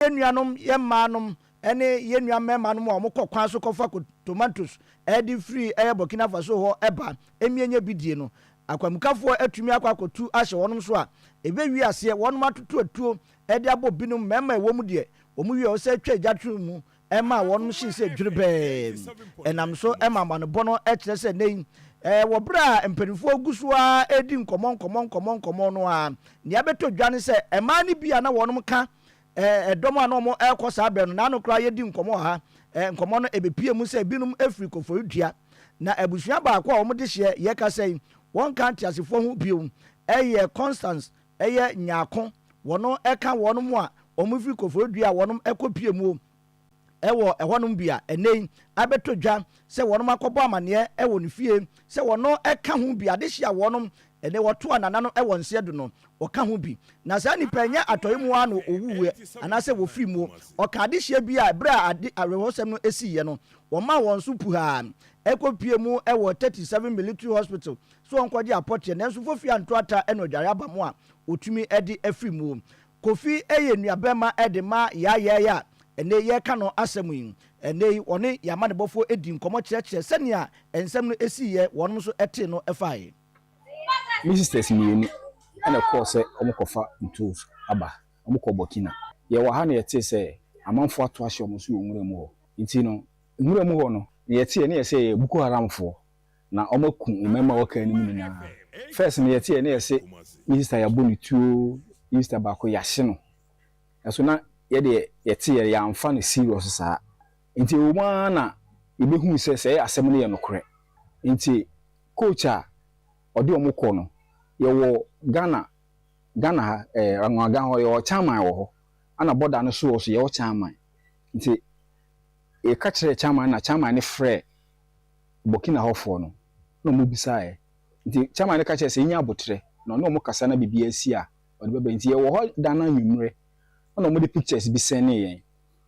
Yɛn nuanom, yɛn mmaanom ne yɛn nua mmarimanom a wɔkɔ kwan so kɔfa tomatoes de firi ɛyɛ Burkina Faso hɔ ba mmie nyɛ bi die no, akwamukafoɔ atumi akɔ akɔtu ahyɛ wɔnom so a ɛbɛwie aseɛ wɔnom atoto atuo de abɔ binom mmarima a ɛwɔ mu deɛ wɔn wie a wɔsɛ twa gya to mu maa wɔnom hyee sɛ dwerɛbɛɛ. Ɛnam so ma amanebɔ no kyerɛ sɛ nnɛ yi wɔ berɛ a mpanimfoɔ gu so ara redi nkɔmmɔ nkɔmmɔ nkɔmmɔ nkɔmmɔ no ara, nea abɛtɔ dwa ne sɛ mmaa no bi a na wɔnom ka Ɛdɔm a na wɔrekɔ saa berɛ no, n'ano koraa yɛdi nkɔmmɔ wɔ ha. Nkɔmmɔ no ɛbɛpue mu sɛ binom firi Koforidua. Na abusua baako a wɔn dehyeɛ yɛkasa yi, wɔnka nteasefoɔ ho bio, yɛ Constance yɛ Nyarko. Wɔn ka wɔn a wɔfiri Koforidua a wɔn kɔpue mu wɔ ɛhɔnom bi a ɛnnɛ yi abɛtɔ dwa sɛ wɔnom akɔbɔ amaneɛ wɔ ne fie sɛ wɔn ka ho bi, adehye a wɔnom ɛnnɛ wɔto anana no wɔ nseɛ do no wɔka ho bi. Na saa nipa yi nyɛ atɔe mu ara na ɔwuiɛ anaasɛ wɔfiri muo. Ɔka adehyeɛ bi a berɛ a ade awerɛhɔsɛm no siiɛ no wɔmaa wɔn so puhaa kɔ pue mu wɔ 37 Military Hospital sɛ wɔnkɔgye apɔteɛ nanso fofie anto ata na ɔdware aba mu a wɔtumi de afiri muo. Kofi yɛ nuabarima de ma Yaayae a ɛnnɛ yi yɛreka no asɛm yi. Ɛnnɛ yi ɔne yɛn amanebɔfoɔ di nkɔmmɔ kyerɛkyerɛ sɛnea nsɛm no siiɛ, wɔnom nso tee no faeɛ. Me sisters mienu na ɛkɔɔ sɛ wɔn kɔfa ntoosi aba, wɔn kɔɔ Burkina. Yɛwɔ ha na yɛtee sɛ amanfoɔ ato ahyɛ wɔn so wɔ nwura mu hɔ. Nti no nwura mu hɔ no, nea yɛteeɛ ne yɛ sɛ ɛyɛ Boko Haram foɔ na wɔn aku mmarima a wɔkaa no mu nyinaa. First no yɛteeɛ ne yɛse me sister yɛabɔ no tuo, me sister baako yɛahye no. Nanso na yɛdeɛ yɛteeɛ no yɛamfa no serious saa. Nti ɛwɔ mu ara na yɛbɛhuu sɛ sɛɛ asɛm no yɛ nokorɛ. Nti coach a ɔde wɔn kɔ no, yɛwɔ Ghana, Ghana ha, eh, Anwaga hɔ, yɛwɔ chairman wɔ hɔ, ɛna border no so hɔ nso yɛwɔ chairman. Nti yɛka kyerɛɛ chairman no na chairman no frɛɛ Burkina hɔ foɔ no na ɔmo bisaeɛ. Nti chairman no ka kyerɛɛ sɛ yɛnya aboterɛ na ɔne ɔmo kasa na biribiara si a ɔde bɛba. Nti yɛwɔ hɔ da no anwummerɛ ɛna ɔmo de pictures bi sɛnee yɛn.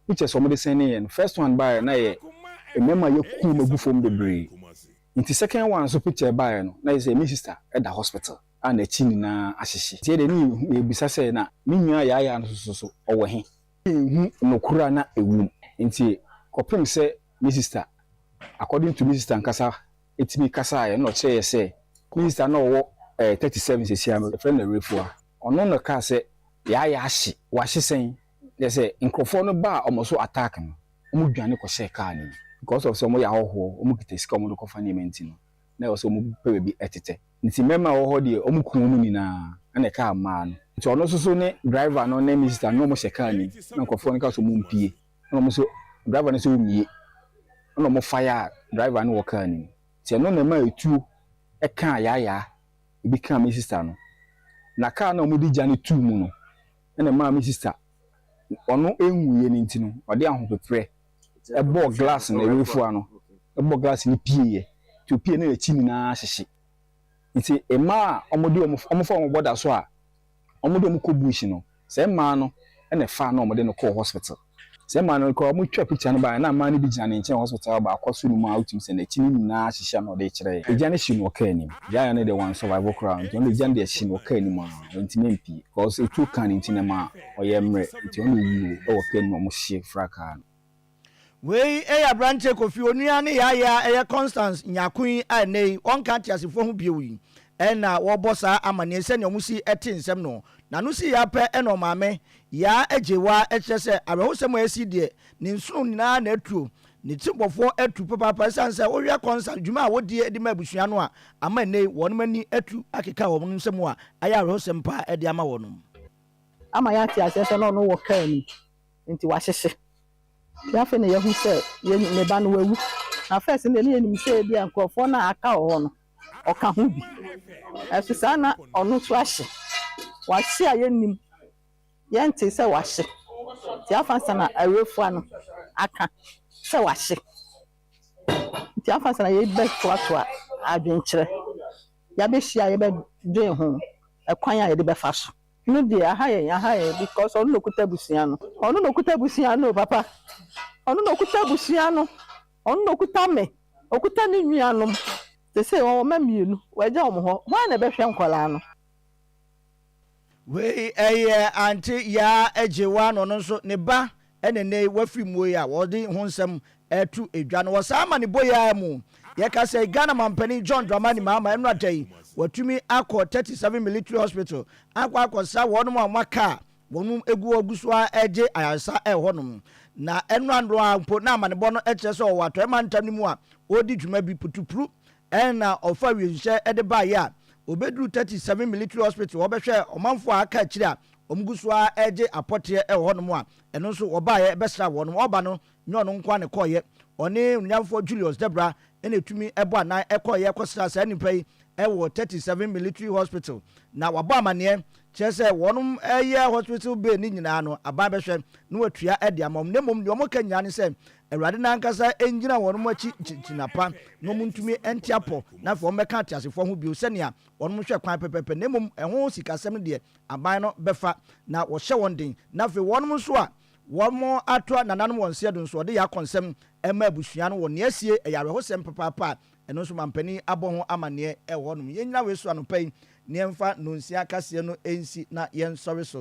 Pictures a ɔmo de sɛnee yɛn no, first one baeɛ na ɛyɛ mmarima a yɛaku ɔmo agu fam bebree. Nti second one nso picture baeɛ no na kyerɛ sɛ me sister da hospital a n'akyi nyinaa ahyehye. Nti yɛdeɛ ne yɛbisa sɛ na me nua Yaayaa no nso so ɔwɔ he? Yɛnhu nokorɛ a na ɛwom. Nti kɔpem sɛ me sister, according to me sister ankasa tumi kasaeɛ na ɔkyerɛeɛ sɛ me sister na ɔwɔ eh, 37 seesei a yɛfrɛ no Awurafua, ɔno na ɔkaa sɛ Yaayaa ahye, wahye sɛn? Kyerɛ sɛ nkorɔfoɔ no baa wɔn so attack no, wɔn dwane kɔhyɛɛ car no mu because of sɛ wɔyɛ ahɔhoɔ, wɔn kita sika a wɔde kɔfa nneɛma nti no, na ɛwɔ sɛ wɔn pɛ baabi tetɛ. Nti mmarima a wɔwɔ hɔ deɛ wɔn ku wɔn nyinaa ɛna ɛkaa mmaa no. Nti ɔno nso so ne driver no ne me sister no na wɔn hyɛ car no mu na nkorɔfoɔ no kaa sɛ wɔn mpue ɛna wɔn nso driver no sɛ ɔmmue ɛna wɔn fire driver no wɔ car no mu. Nti ɛno na ɛmaa etuo ɛkaa Yaayaa ebi kaa me sister no. Na car no a wɔde gya no tuu mu no ɛna ɛmaa me sister ɔno ɛnwuiɛ no nti no ɔde ahopeprɛ ɛbɔɔ glass no awurafua no ɛbɔɔ glass no pieeɛ nti opie no n'akyi nyinaa hyehye nti mmaa a wɔde wɔn wɔfa wɔn bɔda so a wɔde wɔn kɔ bush no sɛ mmaa no ɛna ɛfa na wɔde no kɔɔ hospital sɛ mmaa no kɔ wɔn twa picture no baeɛ na mmaa no bi gyina ne nkyɛn hospital baako so no mu a wotumi sɛ n'akyi no nyinaa hyehyɛ na ɔde kyerɛ yɛn egya no hye no wɔ kaa anim gyaeɛ no deɛ wɔn survive koraa nti ɔno egya no deɛ hye no wɔ kaa anim a wɔntumi mpie because etuo kan ne nti na ɛma ɔyɛ mmerɛ nti ɔno owuo wɔ kaa anim a wɔn hye fra kaa no. Wei yɛ aberanteɛ Kofi Onua ne yaayaa a ɛyɛ Constance Nyarko yi a ɛnnɛ yi ɔnka ateasefoɔ ho bio yi na wɔrebɔ saa amanneɛ sɛnea wɔsi te nsɛm no. N'ano sii ara pɛ na ɔmaame, Yaa Agyewaa kyerɛ sɛ awerɛhosɛm a asi deɛ ne nsono nyinaa na atuo, ne tirimbɔfoɔ atu papaapa ɛsiane sɛ wohwɛ Constance dwuma a wɔdie de ma abusua no a ama ɛnnɛ yi wɔnom ani atu akeka wɔn nsɛm a ayɛ awerɛhosɛm paa de ama wɔnom. Ama yɛate aseɛ sɛ na ɔno wɔ kaa mu nti wahyehye. Nti afei na yɛahu sɛ yɛn ne ba no wawu. Na first no deɛ na yɛnim sɛ ebia nkurɔfoɔ no a aka wɔ hɔ no ɔka ho bi. Ɛso saa na ɔno nso ahye. Wahye a yɛnnim, yɛntee sɛ wahye. Nti afa ansa na awurafua no aka sɛ wahye. Nti afa ansa na yɛbɛtoatoa adwenkyerɛ. Yɛabɛhyia a yɛbɛdwen ho ɛkwan a yɛde bɛfa so. No deɛ aha yɛn aha yɛn because ɔno na okuta abusua no. Ɔno na okuta abusua no o papa. Ɔno na okuta abusua no. Ɔno na okuta me. Okuta ne nuanom. Sesei ɔwɔ mma mienu. Wagya wɔn hɔ. Hwan na ɛbɛhwɛ nkwadaa no? Wei ɛyɛ Ante Yaa Agyewa na ɔno nso ne ba ɛna nnɛ yi wafiri muo yi a wɔde ho nsɛm ɛto dwa no wɔ saa amanebɔ yi ara mu. Yɛka sɛ Ghana mampanin John Dramani Mahama ɛnora da yi watumi akɔ 37 Military Hospital akɔ akɔsra wɔnom a wɔaka a wɔnom egu hɔ gu so ara ɛregye ayaresa ɛwɔ hɔnom. Na ɛnora no ara mpo na amanebɔ no kyerɛ sɛ ɔwɔ Atɔeɛ mantam no mu a ɔredi dwuma bi putupru ɛna ɔfa wiemhyɛn de baeɛ a ɔbɛduru 37 Military Hospital hɔ bɛhwɛɛ ɔmanfoɔ a aka akyire a wɔn gu so ara regye apɔteɛ wɔ hɔnom a ɛno nso wɔbaeɛ bɛsraa wɔn. Ɔreba no nyɛ ɔno nko ara na ɛkɔeɛ, ɔne Onuonyamfoɔ Julius Debra na ɛtumi bɔ anan kɔeɛ kɔsraa saa nnipa yi wɔ 37 Military Hospital. Na wabɔ amaneɛ kyerɛ sɛ wɔn yɛ hospital bill no nyinaa no aban bɛhwɛ na watua de ama wɔn. Na mmom deɛ wɔka nyinaa ne sɛ Awurade no ankasa ngyina wɔn akyi gyina pa na wɔn ntumi nte apɔ na afei wɔn bɛka ateasefoɔ ho bio sɛnea wɔn hwɛ kwan pɛpɛpɛ na mmom ɛho sikasɛm no deɛ aban no bɛfa na wɔhyɛ wɔn den na afei wɔn nso a wɔn atoa nananom wɔn nseɛ do nso wɔde yɛ akɔnsɛm ma abusua no wɔ nea asie. Ɛyɛ awerɛhosɛm papaapa a ɛno nso mampanin abɔ ho amaneɛ wɔ hɔnom. Yɛnnyina wei so anɔpa yi na yɛmfa nnɔnsia kaseɛ no nsi na yɛnsɔre so.